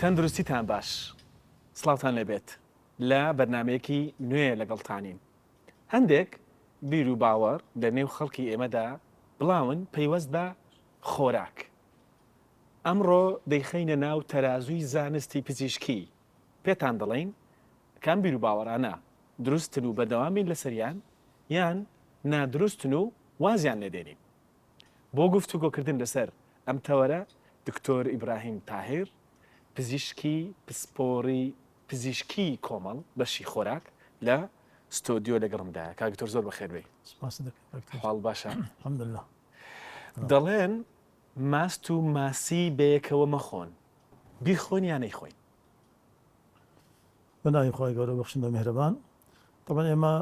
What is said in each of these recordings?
تەندروستیتان باش سڵاوتان لێبێت لە بەرنمەیەکی نوێ لەگەڵتانین هەندێک بیر و باوەڕ لە نێو خەڵکی ئێمەدا بڵاون پەیوەست بە خۆراک ئەمڕۆ دەیخەینە ناو تەرازووی زانستی پزیشکی پێتان دەڵێین کە ئەم بیروباوەڕانە دروستن و بەردەوام بین لەسەریان یان نادروستن و وازیان لێدێنین. بۆ گفتوگۆکردن لەسەر ئەم تەوەرە دکتۆر ئیبراهیم تاهیر پزیشکی پسپۆڕی پزیشکی کۆمەڵ بەشی خۆراک لە ستۆدیۆ لەگەڵمدایە. کاک دکتۆر زۆر بەخێر بێی. سپاست دەکەم کاک تاهیر. حاڵ باشە؟ الحمدللە. دەڵێن ماست و ماسی بەیەکەوە مەخۆن، بیخۆن یا نەیخۆین؟ بە ناوی خوای گەورە بەخشندە میهرەبان. تەبعەن ئێمە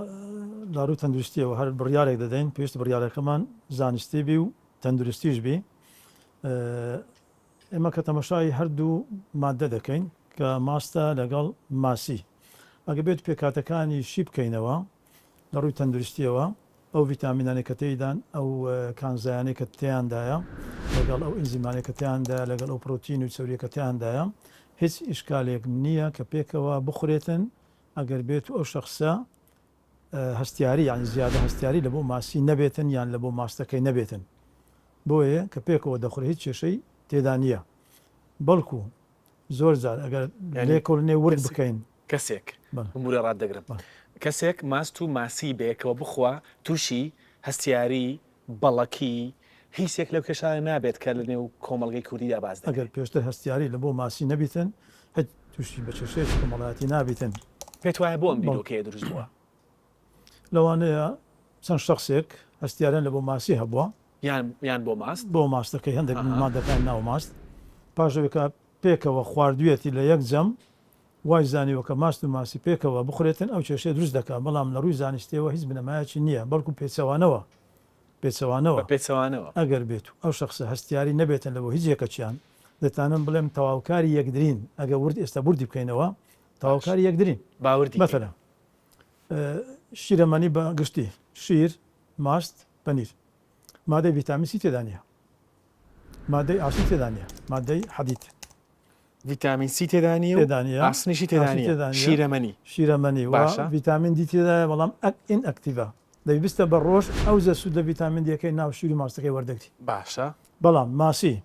لە ڕووی تەندروستیەوە هەر بڕیارێک دەدەین پێویستە بڕیارەکەمان زانستی بی و تەندروستیش بی. ئێمە کە تەمەشای هەردوو مادە دەکەین کە ماستە لەگەڵ ماسی ئەگە بێت پێکهاتەکانی شی بکەینەوە لە ڕووی تەندروستیەوە ئەو ڤیتامینانەی کە تێیدان، ئەو کانزایانەی کە تێیاندایە، لەگەڵ ئەو ئینزیمانەی کە تێیاندایە، لەگەڵ ئەو پرۆتین و چەورییە کە تێیاندایە، هیچ ئیشکالێک نییە کە پێکەوە بخورێتن، ئەگەر بێتو ئەو شەخسە هەستیاری یانی زیادە هەستیاری لە بۆ ماسی نەبێتن یان لە بۆ ماستەکەی نەبێتن. بۆیە کە پێکەوە دەخورێ هیچ کێشەی تێدا نییە. بەڵکو زۆر جار ئەگەر لێکۆڵینەوەی ورد بکەین. کەسێک، بمورە ڕات دەگرم، کەسێک ماست و ماسی بەیەکەوە بخوا تووشی هەستیاری، بەڵەکی، هیچ یەک لەو کێشانە نابێت کە لە نێو کۆمەڵگەی کوردیدا باس دەکرێت. ئەگەر پێشتر هەستیاری لە بۆ ماسی نەبیتن هیچ تووشی بە کێشەیەکی کۆمەڵایەتی نابیتن. پێت وایە بۆ ئەم بیرۆکەیە دروست بووە؟ لەوانەیە چەند شەخسێک هەستیاریان لە بۆ ماسی هەبووە. یان یان بۆ ماست؟ بۆ ماستەکەی هەندێک مادەکانی ناو ماست پاش ئەوەی کە پێکەوە خواردویەتی لە یەک جەم وای زانیوە کە ماست و ماسی پێکەوە بخورێتن ئەو کێشەیە دروست دەکات بەڵام لە ڕووی زانستیەوە هیچ بنەمایەکی نییە بەڵکو پێچەوانەوە پێچەوانەوە بە پێچەوانەوە. ئەگەر بێتو ئەو شەخسە هەستیاری نەبێتن لە بۆ هیچ یەکەکیان دەتانم بڵێم تەواوکاری یەکدرین ئەگەر ورد ئێستا وردی بکەینەوە باش تەواوکاری یەکدرین با وردی کەینەوە. مەسەلەن شیرەمەنی بە گشتی شیر ماست پەنیر مادەی ڤیتامین سی تێدا نییە مادەی ئاسن تێدا نییە مادەی حەدید. ڤیتامین سی تێدا نییە و ئاسنیشی تێدا نییە شیرەمەنی. شیرەمەنی و ڤیتامین دی تێدایە بەڵام inactive ە دەبی بستە بە ڕۆژ ئەوجە سوود لە ڤیتامین دیەکەی ناو شیر و ماستەکەی وەردەگری. باشە. بەڵام ماسی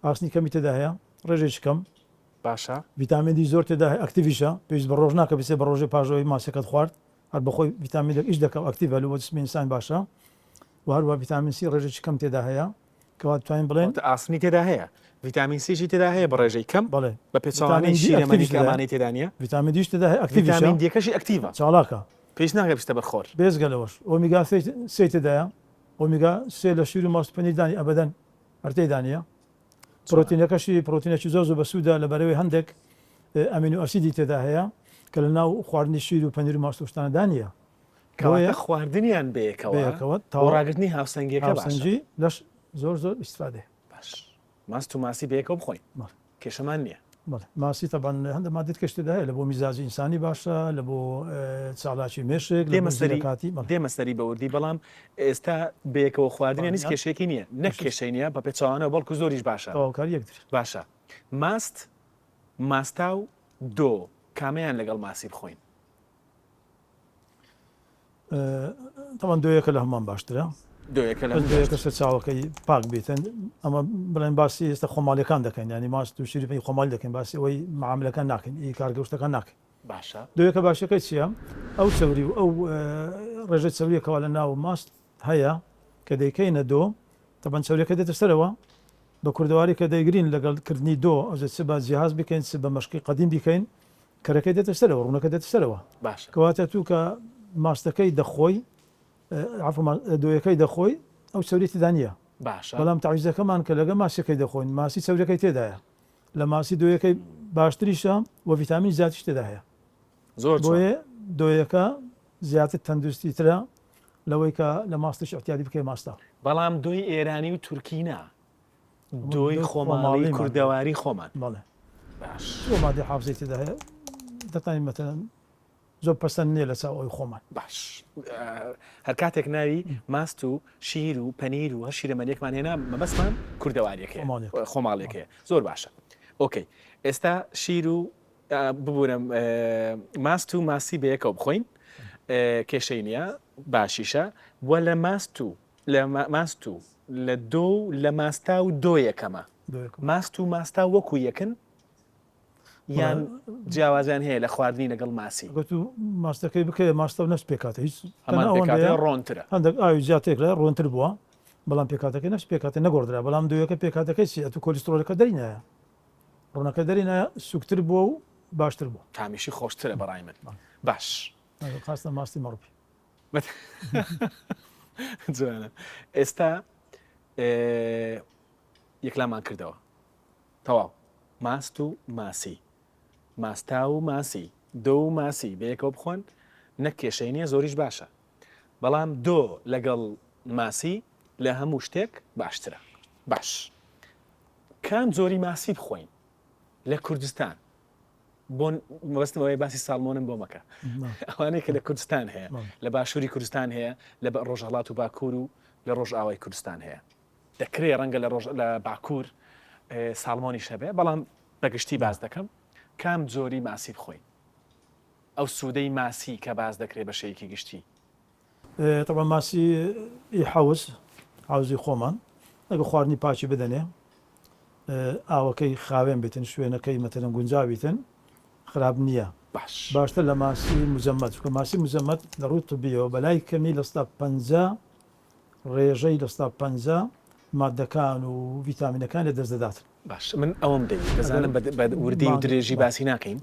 ئاسنی کەمی تێدا هەیە ڕێژەیەکی کەم. باشە. ڤیتامین دی زۆر تێدا هەیە active یشە پێویست بە ڕۆژ ناکە بچێ بە ڕۆژێ پاش ئەوەی ماسیەکەت خوارد هەر بەخۆی ڤیتامین دێک ئیش دەکا و active ە لۆ جسمی ئینسان باشە و هەروەها ڤیتامین سی ڕێژەیەکی کەم تێدا هەیە کەوا دەتوانین بڵێین. واتە ئاسنی تێدا هەیە، ڤیتامین سیشی تێدا هەیە بە ڕێژەی کەم، بەڵێ. بە پێچەوانەی ڤیتامین دی شیرەمەنی active یش کە تێدایە. ئەمانەی تێدا نییە. ڤیتامین دیش تێدا هەیە active یشە. ڤیتامین دیەکەشی active ە. چاڵاکە. پێویست ناکات بچیتە بەر خۆر. بێجگە لەوەش ئۆمیگا سێی تێدایە، ئۆمیگا سێ لە شیر و ماست و پەنیردا نییە ئەبەدەن هەر تێیدا نییە. چۆنە؟ پرۆتینەکەشی پرۆتینێکی زۆر زۆر بەسوودە لەبەرئەوەی هەندێک amino acid ی تێدا هەیە کە لە ناو خواردنی شیر و پەنیر و ماست و شتانەدا نییە. کەواتە خواردنیان بەیەکەوە بەیەکەوە بۆ تەواو ڕاگرتنی هاوسەنگیەکە باشە. هاوسەنگی لەش زۆر زۆر ئیستفادەیە. باش ماست و ماسی بەیەکەوە بخۆین بەڵێ. کێشەمان نییە. بەڵێ ماسی تەبعەن هەندە مادەی تکەش تێدا هەیە لە بۆ میزاجی ئینسانی باشە لە بۆ چالاکی مێشک لە دێمە بۆ سەری زیرەکاتی بەڵێ. دێمە سەری بە وردی بەڵام ئێستا بەیەکەوە خواردنیان هیچ خواردنیان کێشەیەکی نییە نەک کێشەی کێشەی نییە بە پێچەوانەوە بەڵکو زۆریش باشە. تەواوکاری یەکتر. باشە ماست ماستاو دۆ کامەیان لەگەڵ ماسی بخۆین؟ تەبعەن دۆیەکە لە هەمووان باشترە. دۆیەکە لە هەموو دۆیەکە باشترە. سەرچاوەکەی پاک بیتن ئەمە بڵێن باسی ئێستا خۆماڵیەکان دەکەین یانی ماست و شیری پەنیر خۆماڵی دەکەین باسی ئەوەی معاملەکان ناکەین ئی کارگە و شتەکان ناکەین. باشە. دۆیەکە باشەکەی چییە؟ ئەو چەوری و ئەو ڕێژەی چەوریە کەوا لە ناو ماست هەیە کە دەیکەینە دۆ تەبعەن چەوریەکە دێتە سەرەوە بە کوردەواری کە دەیگرین لەگەڵ کردنی دۆ ئەوجە چ بە جیهاز بیکەین چ بە مەشقی قەدیم بیکەین کەرەکەی دێتە سەرەوە ڕوونەکە دێتە سەرەوە باشە. کەواتە تو کە ماستەکەی دەخۆی عەفو دۆیەکەی دەخۆی ئەو چەوری تێدا نییە باشە. بەڵام تەعویزەکەمان کە لەگە ماسیەکەی دەخۆین ماسی چەوریەکەی تێدایە لە ماسی دۆیەکەی باشتریشە و ڤیتامینی زیاتریش تێدا هەیە زۆر جوان. بۆیە دۆیەکە زیاتر تەندروستی ترە لەوەی کە لە ماستیش ئیعتیادی بکەی ماستە. بەڵام دۆی ئێرانی و تورکی نا دۆی خۆماڵی کوردەواری خۆمان. بەڵێ. باش. زۆر مادەی حافزەی تێدا هەیە دەتوانین مەتەلەن زۆر پەسەند نییە لە چاو ئەوی خۆمان. باش هەر کاتێک ناوی ماست و شیر و پەنیر و هەر شیرەمەنیەکمان هێنا مەبەستمان کوردەواریەکەیە خۆماڵیەکەیە زۆر باشە. okay ئێستا شیر و ببورە ماست و ماسی بەیەکەوە بخۆین کێشەی نییە باشیشە وە لە ماست و لە ماست و لە دۆ و لە ماستا و دۆ یەکەمە ماست و ماستا وەکو یەکن یان جیاوازیان هەیە لە خواردنی لەگەڵ ماسی؟ ئەگەر تو ماستەکەی بکەیە ماستە و نەفس پێکهاتە هیچ هەمان تەنها ئەوەندەیە پێکهاتەیە ڕۆنترە. هەندێک ئاوی زیاد تێکرایە ڕۆنتر بووە بەڵام پێکهاتەکەی نەفس پێکهاتە نەگۆڕدرا بەڵام دۆیەکە پێکهاتەکەی چی ئەتوو کۆلیسترۆلەکە دەری نایە ڕۆنەکە دەری نایە سوکتر بووە و باشتر بووە. تامیشی خۆشترە بەڕای من باش. خاستە ماستی مەڕ بی. جوانە ئێستا یەکلامان کردەوە تەواو ماست و ماسی ماستاو و ماسی دۆ و ماسی بەیەکەوە بخۆن نەک کێشەی نییە زۆریش باشە بەڵام دۆ لەگەڵ ماسی لە هەموو شتێک باشترە باش کام جۆری ماسی بخۆین لە کوردستان بۆ مەبەستم ئەوەیە باسی ساڵمۆنم بۆ مەکە ئەوانەی کە لە کوردستان هەیە لە باشووری کوردستان هەیە لە ڕۆژهڵات و باکوور و لە ڕۆژئاوای کوردستان هەیە دەکرێ ڕەنگە لە ڕۆژ لە باکوور ساڵمۆنیش هەبێ بەڵام بەگشتی باس دەکەم کام جۆری ماسی بخۆین ئەو سوودەی ماسی کە باس دەکرێت بە شێوەیەکی گشتی. تەبعەن ماسی ی حەوز حەوزی خۆمان ئەگەر خواردنی پاکی بدەنێ ئاوەکەی خاوێن بیتن شوێنەکەی مەتەلەن گونجاو بیتن خراپ نییە باش. باشتر لە ماسی مجەمەد چونکە ماسی مجەمەد لە ڕووی طبیەوە بەلای کەمی 50% ڕێژەی 50% ماددەکان و ڤیتامینەکان لە دەست دەدات. باش من ئەوەم دەویست دەزانم بە وردی و درێژی باسی ناکەین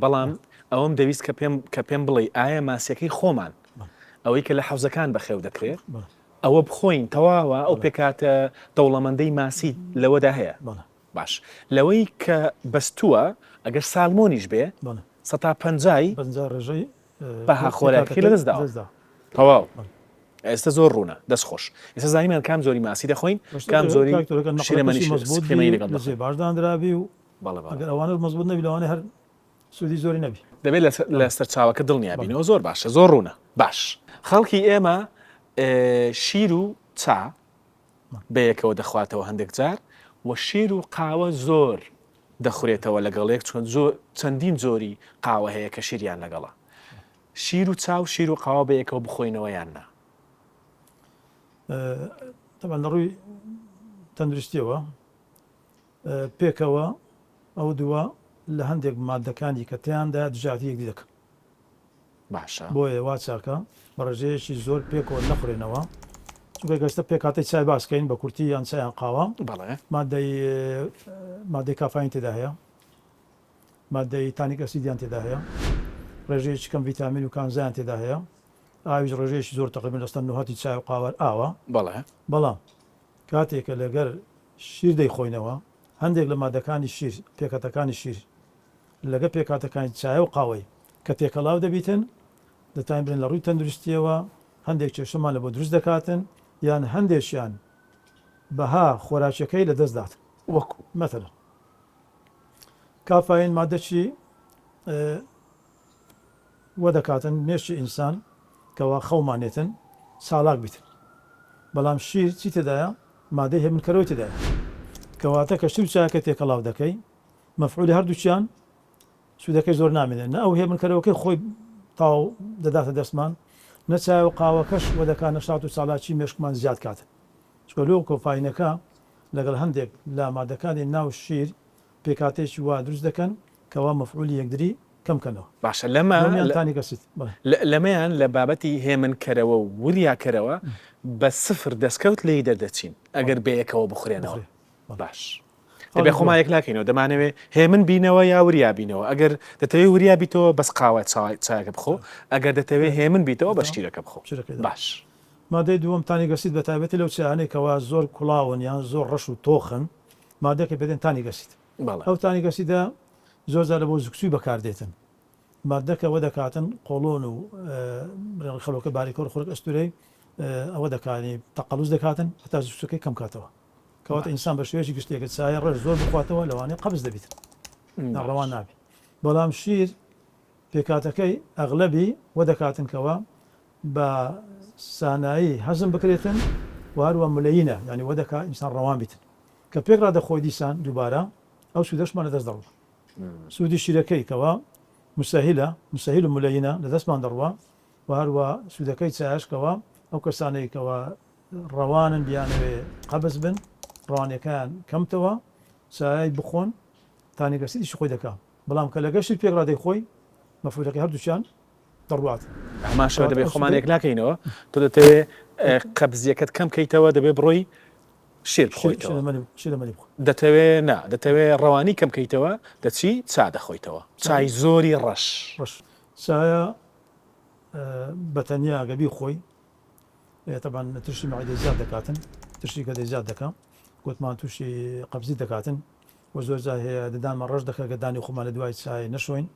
بەڵام ئەوەم دەویست کە پێم کە پێم بڵێ ئایا ماسیەکەی خۆمان ئەوەی کە لە حەوزەکان بەخێو دەکرێت ئەوە بخۆین تەواوە ئەو پێکاتە دەوڵەمەندەی ماسی لەوەدا هەیە باش لەوەی کە بەستووە ئەگەر سالمۆنیش بێ سەتا پەنجای ڕێژەی بەها خۆراکەکەی لەدەست داوە. تەواو ئێستا زۆر ڕوونە دەست خۆش ئێستا زانیمان کام جۆری ماسی دەخۆین کام جۆری شیرەمەنی شیرەمەنی لەگەڵ دەخۆین. باش دانرابی و بەڵێ بەڵێ. ئەگەر ئەوانەش مەزبوط نەبی لەوانەیە هەر سوودی زۆری نەبی. دەبێت لە سەرچاوەکە دڵنیا بینەوە زۆر باشە زۆر ڕوونە باش. خەڵکی ئێمە شیر و چا بەیەکەوە دەخواتەوە هەندێک جار و شیر و قاوە زۆر دەخورێتەوە لەگەڵ یەک چۆن چەندین جۆری قاوە هەیە کە شیریان لەگەڵە شیر و چا و شیر و قاوە بەیەکەوە بخۆینەوە یان نا؟ تەبعەن لە ڕووی تەندروستیەوە پێکەوە ئەو دووە لە هەندێک مادەکانی کە تیاندا دژایەتی یەکدی دەکەن. باشە. بۆیە وا چاکە بە ڕێژەیەکی زۆر پێکەوە نەخورێنەوە چونکە گەر ئێستا پێکهاتەی چای باس کەین بە کورتی یان چای یان قاوە بەڵێ. مادەی مادەی کافاین تێدا هەیە مادەی tannic acid یان تێدا هەیە ڕێژەیەکی کەم ڤیتامین و کانزایان تێدا هەیە ئاویش ڕێژەیەکی زۆر تەقریبەن لەسەر نۆهەتی چای و قاوە ئاوە. بەڵێ. بەڵام کاتێک کە لەگەر شیر دەیخۆینەوە هەندێک لە مادەکانی شیر پێکهاتەکانی شیر لەگە پێکهاتەکانی چایە و قاوەی کە تێکەڵاو دەبیتن دەتوانین بڵێین لە ڕووی تەندروستیەوە هەندێک کێشەمان لە بۆ دروست دەکاتن یان هەندێکیان بەها خۆراکیەکەی لە دەست داتن وەکو. مەسەلەن کافاین مادەکی وە دەکاتن مێشکی ئینسان کەوا خەومانێتن چالاک بیتن بەڵام شیر چی تێدایە مادەی هێمنکەرەوەی تێدایە کەواتە کە شیر و چایەکە تێکەڵاو دەکەی مەفعولی هەردووکیان سوودەکەی زۆر نامێنێت نە ئەو هێمنکەرەوەکەی خۆی تاو دەداتە دەستمان نە چای و قاوەکەش وە دەکات نەشات و چالاکی مێشکمان زیاد کات چونکە لۆ کۆفاینەکە لەگەڵ هەندێک لە مادەکانی ناو شیر پێکهاتەیەکی وا دروست دەکەن کەوا مەفعولی یەکدری کەم کەنەوە. باشە لەمە دووەمیان tannic acid بەڵێ. لەمەیان لە بابەتی هێمنکەرەوە و وریاکەرەوە بە سفر دەستکەوت لێی دەردەچین ئەگەر بەیەکەوە بخورێنەوە. بخورێ. باش. دەبێ خۆمان یەکلاکەینەوە دەمانەوێ هێمن بینەوە یا وریا بینەوە ئەگەر دەتەوێ وریا بیتەوە بەس قاوە چایەکە بخۆ ئەگەر دەتەوێ هێمن بیتەوە بە شیرەکە بخۆ باش. مادەی دووەم tannic acid بە تایبەتی لەو چایانەی کەوا زۆر کوڵاون یان زۆر ڕەش و تۆخن مادەکە پێ دێن tannic acid ئەو tannic acid ە زۆر جار لە بۆ زگچووی بەکار دێتن مادەکە وە دەکاتن قۆڵۆن و خەڵۆکە باریکۆر خورک ئەستورەی ئەوە دەکانی تەقەڵوز دەکاتن هەتا زگچووەکەی کەم کاتەوە. کەواتە ئینسان بە شێوەیەکی گشتی ئەگەر چایە ڕەش زۆر بخواتەوە لەوانەیە قەبز دەبیت ناڕەوان نابی بەڵام شیر پێکاتەکەی ئەغلەبی وە دەکاتن کەوا بە سانایی هەزم بکرێتن و هەروە ملەینە یعنی وە دەکا ئینسان ڕەوان بیتن کە پێک ڕا دەخۆی دیسان دووبارە. ئەو سوودەشمان لەدەست دەڕوا. سوودی شیرەکەی کەوا مسهلە، مسهل و ملینە، لەدەستمان دەڕوا و هەروا سوودەکەی چایەش کەوا ئەو کەسانەی کەوا ڕەوانن بیانەوێ قەبز بن ڕەوانیەکەیان کەمتەوە چای بخۆن تانیک ئەسید ئیشی خۆی دەکا بەڵام کە لەگەر شیر پێکڕا دەیخۆی مەفعولەکەی هەردووکیان دەڕوات. هەمان شێوە دەبێ خۆمان یەکلاکەینەوە تۆ دەتەوێ قەبزیەکەت کەم کەیتەوە دەبێ بڕۆی شیر بخۆیتەوە شیرەمەنی بخۆ دەتەوێ نا دەتەوێ ڕەوانی کەم کەیتەوە دەچی چا دەخۆیتەوە چای زۆری ڕەش ڕەش چایە بەتەنیا گە بیخۆی تەبعەن ترشی مەعیدەی زیاد دەکاتن ترشی گەدەی زیاد دەکا گوتمان تووشی قەبزی دەکاتن و زۆر جار هەیە ددانمان ڕەش دەکا گە دانی خۆمان لە دوای چای نەشۆین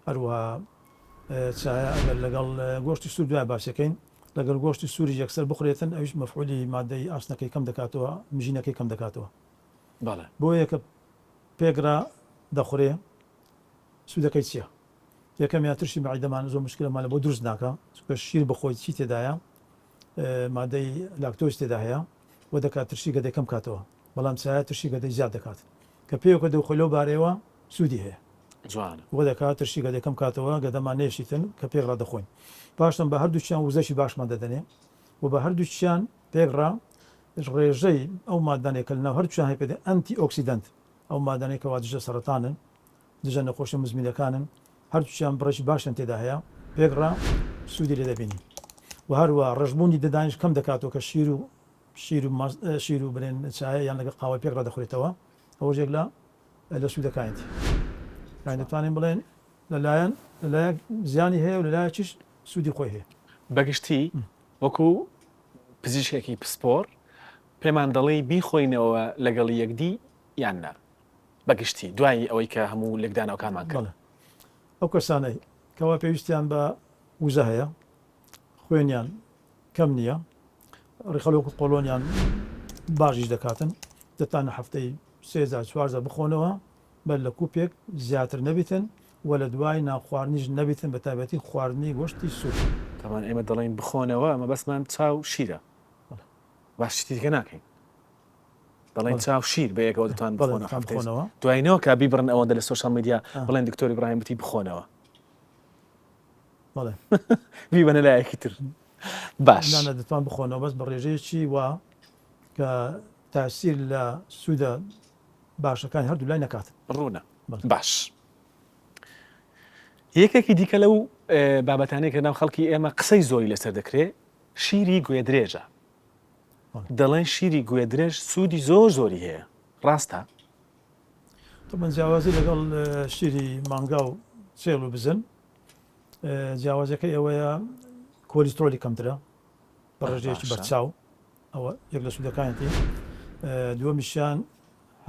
هەروەها چایە ئەگەر لەگەڵ گۆشتی سوور دوای باسیەکەین لەگەڵ گۆشتی سووریش یەکسەر بخورێتن ئەویش مەفعولی مادەی ئاسنەکەی کەم دەکاتەوە مژینەکەی کەم دەکاتەوە بەڵێ بۆیە کە پێگرا دەخورێ سوودەکەی چییە؟ یەکەمیان ترشی مەعیدەمان زۆر مشکلەمان لە بۆ دروست ناکا چونکە شیر بخۆیت چی تێدایە مادەی لاکتۆز تێدا هەیە و دەکات ترشی گەدەی کەم کاتەوە بەڵام چایە ترشی گەدەی زیاد دەکات کە پێوەکە دەخۆی لەو بارەیەوە سوودی هەیە جوانە. وە دەکات ترشی گەدەی کەم کاتەوە گەدەمان نەیەشیتن کە پێکڕا دەخۆین پاشان بە هەردووکیان وزەشی باشمان دەدەنێ و بە هەردووکیان پێکڕا ڕێژەی ئەو مادانەی کە لەناو هەردووکیان هەیە پێ دەڵێن ئەنتی ئۆکسیدەنت ئەو مادانەی کەوا دژە سەرەتانن دژە نەخۆشیە موزمینەکانن هەردووکیان بڕێکی باشیان تێدا هەیە پێکڕا سوودی لێ دەبینی و هەروە ڕەشبوونی ددانیش کەم دەکاتەوە کە شیر و شیر و شیر و برێن چایە یان لەگەڵ قاوەی پێکڕا دەخورێتەوە ئەوەش یەک لە لە سوودەکانیتی یانی دەتوانین بڵێن لەلایەن لەلایەک زیانی هەیە و لەلایەکیش سوودی خۆی هەیە. بەگشتی وەکو پزیشکێکی پسپۆڕ پێمان دەڵێی بیخۆینەوە لەگەڵ یەکدی یان نا؟ بە گشتی دوای ئەوەی کە هەموو لێکدانەوەکانمان کرد. بەڵێ ئەو کەسانەی کەوا پێویستیان بە وزە هەیە، خوێنیان کەم نییە، ڕیخەلۆک و قۆڵۆنیان باش ئیش دەکاتن، دەتانە هەفتەی سێ جار چوار جار بخۆنەوە، بەر لە کوپێک زیاتر نەبیتن و لە دوای نان خواردنیش نەبیتن بە تایبەتی خواردنی گۆشتی سوور. تەبعەن ئێمە دەڵێین بخۆنەوە مەبەستمان چا و شیرە باس شتی دیکە ناکەین. دەڵێن چا و شیر بەیەکەوە دەتوان بخۆنەوە دوای نەوە کە بیبڕن ئەوەندە لە social media بڵێن دکتۆر ئیبراهیم وتی بخۆنەوە بیبەنە لایەکی تر باش نانە دەتوان بخۆنەوە بەس بە ڕێژەیەکی وا کە تاسیر لە سوودە باشەکان هەردوو لای نەکات ڕوونە باش یەکێکی دیکە لەو بابەتانەی کە ناو خەڵکی ئێمە قسەی زۆری لەسەر دەکرێت شیری گوێدرێژە دەڵێن شیری گوێدرێژ سوودی زۆر زۆری هەیە ڕاستە؟ تەبعەن جیاوازی لەگەڵ شیری مانگا و چێڵ و بزن جیاوازەکەی ئەوەیە کۆلیسترۆلی کەمترە بە ڕێژەیەکی بەرچاو ئەوە یەک لە سوودەکانیەتی دووەمیشیان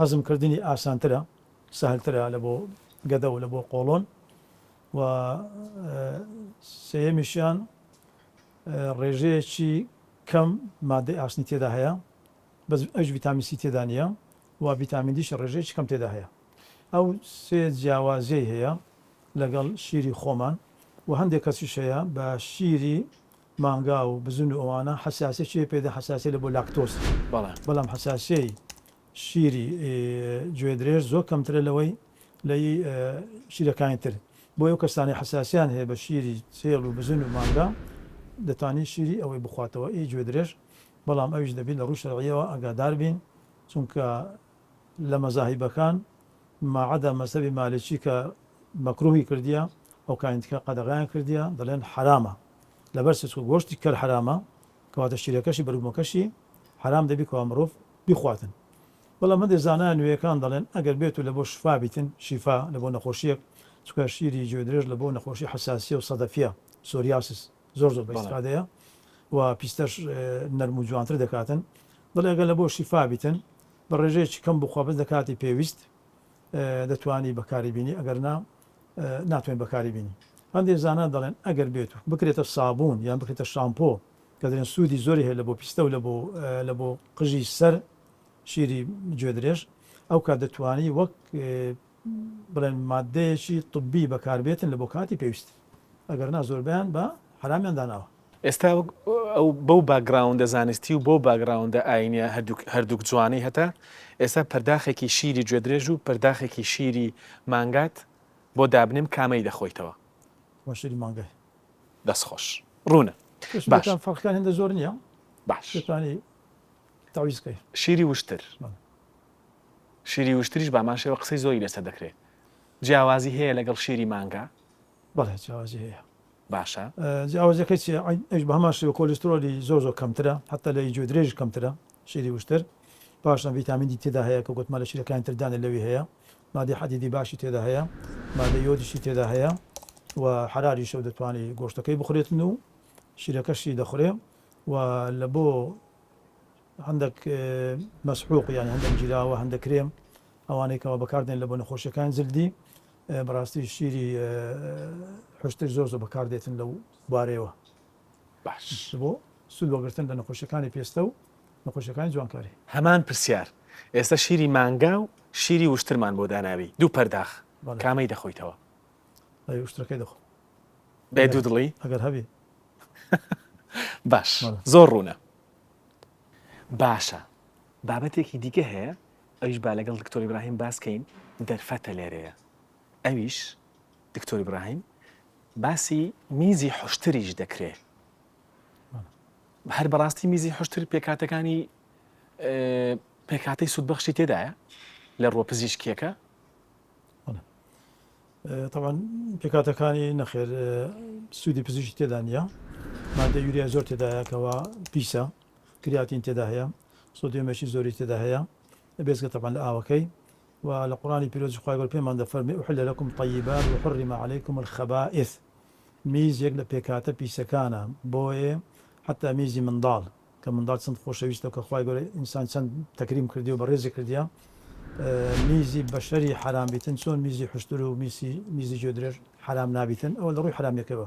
هەزمکردنی ئاسانترە سەهلترە لە بۆ گەدە و لە بۆ قۆڵۆن و سێیەمیشیان ڕێژەیەکی کەم مادەی ئاسنی تێدا هەیە بەس ئەویش ڤیتامین سی تێدا نییە و ڤیتامین دیش ڕێژەیەکی کەم تێدا هەیە ئەو سێ جیاوازیەی هەیە لەگەڵ شیری خۆمان و هەندێک کەسیش هەیە بە شیری مانگا و بزن و ئەوانە حەساسیەکی هەیە پێ دەن حەساسیە لە بۆ لاکتۆز بەڵێ. بەڵام حەساسیەی شیری گوێدرێژ زۆر کەمترە لەوەی لە ی شیرەکانی تر بۆیە ئەو کەسانەی حەساسیان هەیە بە شیری چێڵ و بزن و مانگا دەتوانی شیری ئەوەی بخواتەوە ئی گوێدرێژ بەڵام ئەویش دەبیت لە ڕووی شەرعیەوە ئاگادار بین چونکە لە مەزاهیبەکان ماعەدا مەزهەبی مالکی کە مەکروهی کردیە ئەوکانی دیکە قەدەغەیان کردیە دەڵێن حەرامە لەبەر چ چونکە گۆشتی کەر حەرامە کەواتە شیرەکەشی بەروبومەکەشی حەرام دەبی کەوا مڕۆڤ بیخواتن بەڵام هەندێک زانا نوێیەکان دەڵێن ئەگەر بێتو لەبۆ شفا بیتن شیفا لەبۆ نەخۆشیەک چونکە شیری گوێدرێژ لەبۆ نەخۆشی حەساسیە و سەدەفیە psoriasis زۆر زۆر بە ئیستفادەیە و پیستەش نەرم و جوانتر دەکاتن دەڵێ ئەگەر لەبۆ شیفا بیتن بە ڕێژەیەکی کەم بخوا بەس لە کاتی پێویست دەتوانی بەکاری بینی ئەگەر نا ناتوانین بەکاری بینی هەندێک زانا دەڵێن ئەگەر بێت و بکرێتە سابوون یان بکرێتە شامپۆ کە دەڵێن سوودی زۆری هەیە لە بۆ پیستە و لە بۆ لە بۆ قژی سەر شیری گوێدرێژ ئەو کات دەتوانی وەک بڵێن مادەیەکی طبی بەکاربێتن لە بۆ کاتی پێویست ئەگەر نا زۆربەیان بە حەرامیان داناوە. ئێستا وەک ئەو بەو background ە زانستی و بەو background ە ئاینیە هەردووک هەردووک جوانەی هەتا ئێستا پەرداخێکی شیری گوێدرێژ و پەرداخێکی شیری مانگات بۆ دابنێم کامەی دەخۆیتەوە؟ خۆ شیری مانگای. دەست خۆش. ڕوونە. باش. شیرەکان فەرقیان هێندە زۆر نییە. باش. دەتوانی تەعویز بکەی. شیری وشتر. بەڵێ. شیری وشتریش بە هەمان شێوە قسەی زۆری لەسەر دەکرێ. جیاوازی هەیە لەگەڵ شیری مانگا؟ بەڵێ جیاوازی هەیە. باشە. جیاوازیەکەی چیە؟ ئەویش بە هەمان شێوە کۆلیسترۆلی زۆر زۆر کەمترە حەتا لە ئی گوێ درێژیش کەمترە شیری وشتر. پاشان ڤیتامین دی تێدا هەیە کە گۆتمان لە شیرەکانی تر دانێ لەوی هەیە. مادەی حەدیدی باشی تێدا هەیە. مادەی یۆدیشی تێدا هەیە و حەراریشە و دەتوانی گۆشتەکەی بخورێتن و شیرەکەشی دەخورێ و لە بۆ هەندەک مەسحوق یانی هەندەک گیراوە هەندەک کرێم ئەوانەی کەوا بەکاردێن لە بۆ نەخۆشیەکانی جلدی بەڕاستی شیری حشتر زۆر زۆر بەکاردێتن لەو بارەیەوە باش بۆ سوود وەگرتن لە نەخۆشیەکانی پێستە و نەخۆشیەکانی جوانکاری. هەمان پرسیار ئێستا شیری مانگا و شیری وشترمان بۆ داناوی دوو پەرداخ کامەی دەخۆیتەوە؟ ئەی وشترەکەی دەخۆم. بێ دوو دڵی؟ ئەگەر هەبی. باش زۆر ڕوونە. باشە بابەتێکی دیکە هەیە ئەویش با لەگەڵ دکتۆر ئیبراهیم باس کەین دەرفەتە لێرەیە ئەویش دکتۆر ئیبراهیم باسی میزی حشتریش دەکرێ هەر بەڕاستی میزی حشتر پێکاتەکانی پێکاتەی سوودبەخشی تێدایە لە ڕووە پزیشکیەکە تەبعەن پێکهاتەکانی نەخێر سوودی پزیشکی تێدا نییە مادە یوریا زۆر تێدایە کەوا پیسە کریاتین تێدا هەیە سۆدیۆمێکی زۆری تێدا هەیە بێزگە تەبعەن لە ئاوەکەی و لە قورئانی پیرۆزی خوای گەورە پێمان دەفەرمێ احل لکم الطیبات وحرم علیکم الخبائث میز یەک لە پێکهاتە پیسەکانە بۆیە حتا میزی منداڵ کە منداڵ چەند خۆشەویستە و کە خوای گەورە ئینسان چەند تەکریم کردی و بەڕێزی کردیە میزی بەشەری حەرام بیتن چۆن میزی حوشتر و میسی میزی گوێدرێژ حەرام نابیتن ئەوە لە ڕووی حەرامیەکەوە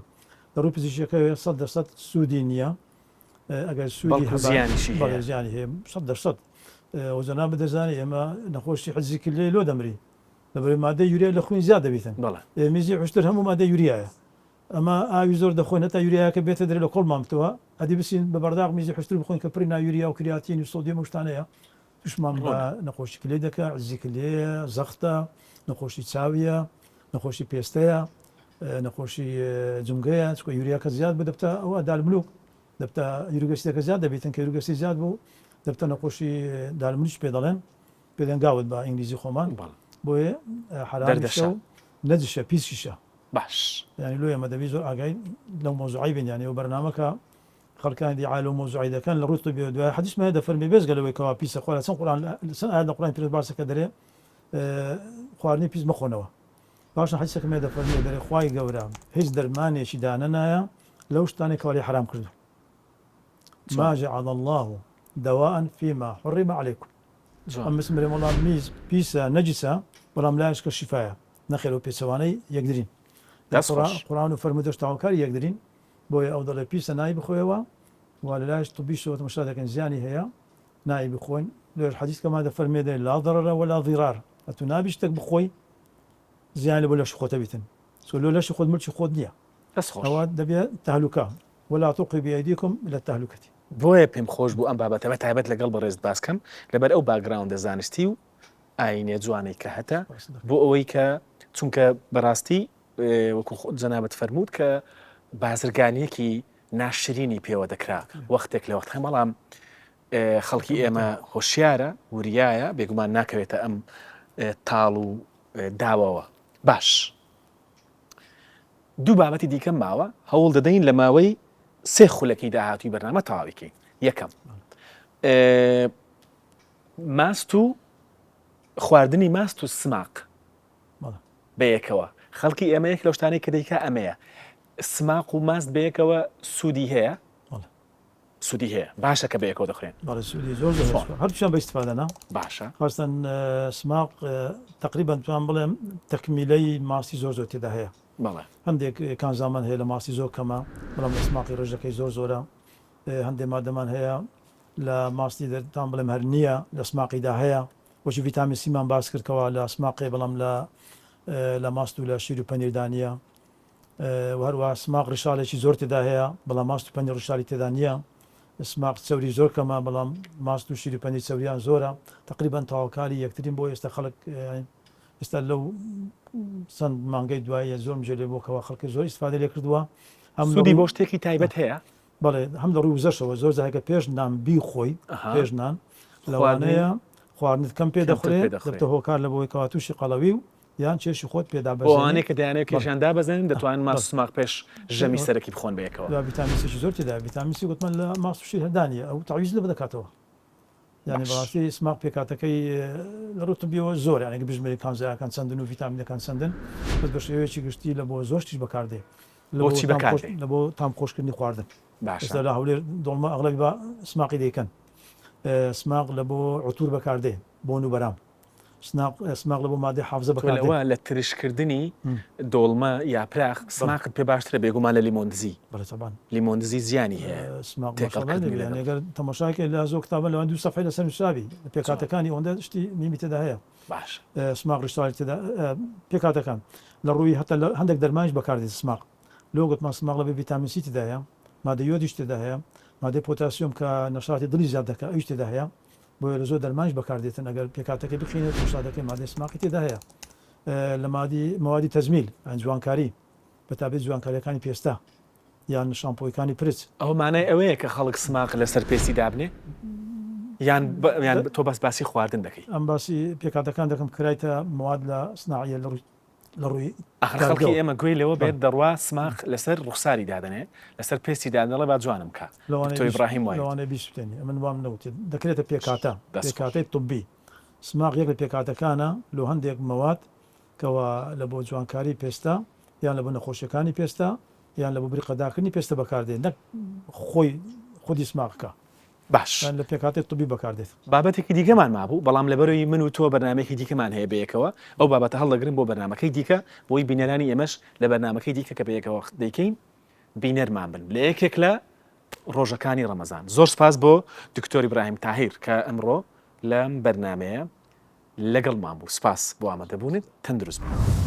لە ڕووی پزیشکیەکەوە 100% سوودی نییە ئەگەر سوودی بەڵکو زیانیشی بەڵێ هەیە. زیانی هەیە 100% و جەنابت دەزانی ئێمە نەخۆشی حجزی کلیەی لۆ دەمری لەبەر مادەی یوریا لە خوین زیاد دەبیتن بەڵێ. میزی حوشتر هەموو مادەی یوریایە ئەمە ئاوی زۆر دەخۆین هەتا یوریایەکە بێتە دەرێ لە کۆڵمان بتەوە ئەدی بچین بە بەرداغ میزی حوشتر بخۆین کە پڕی نایوریا و کریاتین و سۆدیەم و شتانەیە توشمان بە ڕوونە. نەخۆشی کلی دەکا عجزی کلیەیە زەختە نەخۆشی چاویە نەخۆشی پێستەیە نەخۆشی جومگەیە چونکە یوریاکە زیاد بوو دەبتە ئەوە دالملوک دەبتە uric acid ەکە زیاد دەبیتن کە uric acid زیاد بوو دەبتە نەخۆشی دالملوک پێ دەڵێن پێ دەڵێن gout بە ئینگلیزی خۆمان بەڵێ. بۆیە حەرامیشە دەردەشە. و نەجشە پیسیشە. باش. یانی لۆ ئێمە دەبی زۆر ئاگای لەو مەوزوعەی بین یانی ئەو بەرنامە کە خەڵکانی دیعایە لەو مەوزوعەی دەکەن لە ڕووی طبیەوە دوای حەدیسمان هەیە دەفەرمێ بێجگە لەوەی کەوا پیسە خوا لە چەند قورئان لە چەند ئایەت لە قورئانی پیرۆز باسە کە دەرێ خواردنی پیس مەخۆنەوە پاشان حەدیسەکەم هەیە دەفەرمێ دەرێ خوای گەورە هیچ دەرمانێکی دانەنایە لەو شتانەی کەوا لێی حەرام کردوون ما جعل الله دواء فيما حرم عليكم ئەم بچم برێم وەڵا میز پیسە نەجسە بەڵام لایش کە شیفایە نەخێر و پێچەوانەی یەکدرین دەست خۆش. قورئان و فەرموودەش تەواوکاری یەکدرین بۆیە ئەو دەڵێ پیسە نای بخۆیەوە و لەلایش طبیشەوە تەماشا دەکەن زیانی هەیە نای بخۆین لێش حەدیث کەما دەفەرمێ دەێ لا ضرر ولا ضرار ئەتو نابی شتێک بخۆی زیانی بۆ لەشی خۆتە بیتن چونکە لۆ لەشی خۆت ملکی خۆت نییە دەست خۆش. ئەوە دەبێ تەهلوکە ولا تلقوا بأيديكم إلى التهلكة. بۆیە پێم خۆش بوو ئەم بابەتە بە تایبەت لەگەڵ بەڕێزت باس کەم لەبەر ئەو background ە زانستی و ئاینیە جوانەی کە هەتە بۆ ئەوەی کە چونکە بەڕاستی وەکو جەنابت فەرمووت کە بازرگانیەکی ناشرینی پێوە دەکرا وەختێک لە وەختەکان بەڵام خەڵکی ئێمە هۆشیارە وریایە بێگومان ناکەوێتە ئەم تاڵ و داوەوە باش دوو بابەتی دیکەم ماوە هەوڵ دەدەین لە ماوەی سێ خولەکی داهاتووی بەرنامە تەواوی کەین یەکەم ماست و خواردنی ماست و سماق بەیەکەوە خەڵکی ئێمە یەک لەو شتانەی کە دەیکا ئەمەیە سماق و ماست بەیەکەوە سوودی هەیە سوودی هەیە باشە کە بەیەکەوە دەخورێن. بەڵێ سوودی زۆر زۆر هەیە هەردووکیان بە ئیستفادەنە. باشە. خاستەن سماق تەقریبەن توان بڵێم تەکمیلەی ماستی زۆر زۆر تێدا هەیە. بەڵێ. هەندێک کانزامان هەیە لە ماستی زۆر کەمە بەڵام لە سماقی ڕێژەکەی زۆر زۆرە. هەندێک مادەمان هەیە لە ماستی دەتوان بڵێم هەر نییە لە سماقیدا هەیە. وەکی ڤیتامین سیمان باس کرد کەوا لە سماقێ بەڵام لە لە ماست و لە شیر و پەنیردا نییە. و هەروەها سماق ڕیشاڵێکی زۆر تێدا هەیە بەڵام ماست و پەنیر ڕیشاڵی تێدا نییە. سماق چەوری زۆر کەمە بەڵام ماست و شیر و پەنیر چەوریان زۆرە. تەقریبەن تەواوکاری یەکترین بۆ ئێستا خەڵک ئێستا لەو چەند مانگەی دواییە زۆرم جێ لێ بووە کەوا خەڵکی زۆر ئیستفادەی لێ کردووە. هەم لە سوودی ڕووی بۆ شتێکی تایبەت هەیە؟ بەڵێ هەم لە ڕووی وزەشەوە زۆر جار کە پێش نان بیخۆی ئەها. پێش نان خواردنی لەوانەیە خواردنت کەم پێ کەمتر دەخورێ پێ دەخورێ. دەبتە هۆکار لە بۆی کەوا تووشی قەڵەوی و یان کێشی خۆت پێ بۆ دابەزێنی ئەوانەی کە دەیانەوێت بەڵێ کێشیان دابەزێنن دەتوانن بەڵێ ماست و سماق پێش ژەمی سەرەکی بخۆن بەیەکەوە. دوای ڤیتامین سیی زۆر تێدایە ڤیتامین سی گوتمان لە ماست و شیر هەر دانیە ئەو تەعویز لە دەکاتەوە یانی باش. بەڕاستی سماق پێکهاتەکەی لە ڕووی طبیەوە زۆر یانی گەر بژمێری کانزایەکان چەندن و ڤیتامینەکان چەندن بەس بە شێوەیەکی گشتی لە بۆ زۆر شتیش بەکاردێ لە بۆ بۆ چی تام خۆش بەکاردێ؟ لە بۆ تام خۆشکردنی خواردن باشە. ئێستا لە هەولێر دۆڵمە ئەغلەبی بە سماقی دەیکەن سماق لە بۆ عوتور بەکاردێ بۆن و بەرام سناق سماق لە بۆ مادەی حافزە تۆ بەکاردێ. لەوە لە ترشکردنی دۆڵمە یاپراخ سماقت پێ باشترە بێگومان لە لیمۆندزی. بەڵێ تەبعەن. لیمۆندزی زیانی هەیە سماق تێکەڵ ماشاءاللە کردنی لێ بێ لەگەڵ. یانی گەر تەماشای کەی لە زۆر کتابە لەوان دوو سەفحەی لەسەر نووسرابی چۆن؟ پێکهاتەکانی ئەوەندە شتی مهمی تێدا هەیە. باشە. سماق ڕیشاڵی تێدا پێکهاتەکان لە ڕووی هەتا لە هەندێک دەرمانیش بەکاردێت سماق. لۆ گوتمان سماق لەبێ ڤیتامین سی تێدا هەیە، مادەی یۆدیش تێدا هەیە، مادەی پۆتاسیۆم کە نەشاتی دڵی زیاد دەکات ئەویش تێدا هەیە. بۆیە لە زۆر دەرمانیش بەکاردێتن ئەگەر پێکهاتەکەی بخینێت تەماشا دەکەی مادەی سماقی تێدا هەیە لە مادی مەوادی تەجمیل یان جوانکاری بەتابەت جوانکاریەکانی پێستە یان شامپۆیکانی پرچ. ئەوە مانای ئەوەیە کە خەڵک سماق لەسەر پێستی دابنێ؟ یان یان تۆ بەس باسی خواردن دەکەی؟ ئەم باسی پێکهاتەکان دەکەم کرایتە مواد لە سناعیە لە ڕووی لە ڕووی ئاخر خەڵکی کارگەوە. ئێمە گوێی لەوە بەڵێ. بێت دەڕوا سماق لەسەر ڕوخساری دادەنێ لەسەر پێستی دادەنێ دەڵێ با جوانم کا. لەوانەیە دکتۆر بیس ئیبراهیم وای وت. لەوانەیە بیسوتێنی ئەمن وام نەوتێ دەکرێتە پێکهاتە دەست خۆش. پێکهاتەی طبی سماق یەک لە پێکهاتەکانە لۆ هەندێک مەواد کەوا لە بۆ جوانکاری پێستە یان لە بۆ نەخۆشیەکانی پێستە یان لە بۆ بریقەدارکردنی پێستە بەکاردێت نەک خۆی خودی سماقەکە. باش. یان لە پێکهاتەی طبی بەکاردێت. بابەتێکی دیکەمان مابوو بەڵام لەبەرەوەی من و تۆ بەرنامەیەکی دیکەمان هەیە بەیەکەوە ئەو بابەتە هەڵدەگرم بۆ بەرنامەکەی دیکە بۆی بینەرانی ئێمەش لە بەرنامەکەی دیکە کە بەیەکەوە دەیکەین بینەرمان بن لە یەکێک لە ڕۆژەکانی ڕەمەزان. زۆر سپاس بۆ دکتۆر ئیبراهیم تاهیر کە ئەمڕۆ لەم بەرنامەیە لەگەڵمان بوو. سپاس بۆ ئامادەبوونت. تەندروست بن.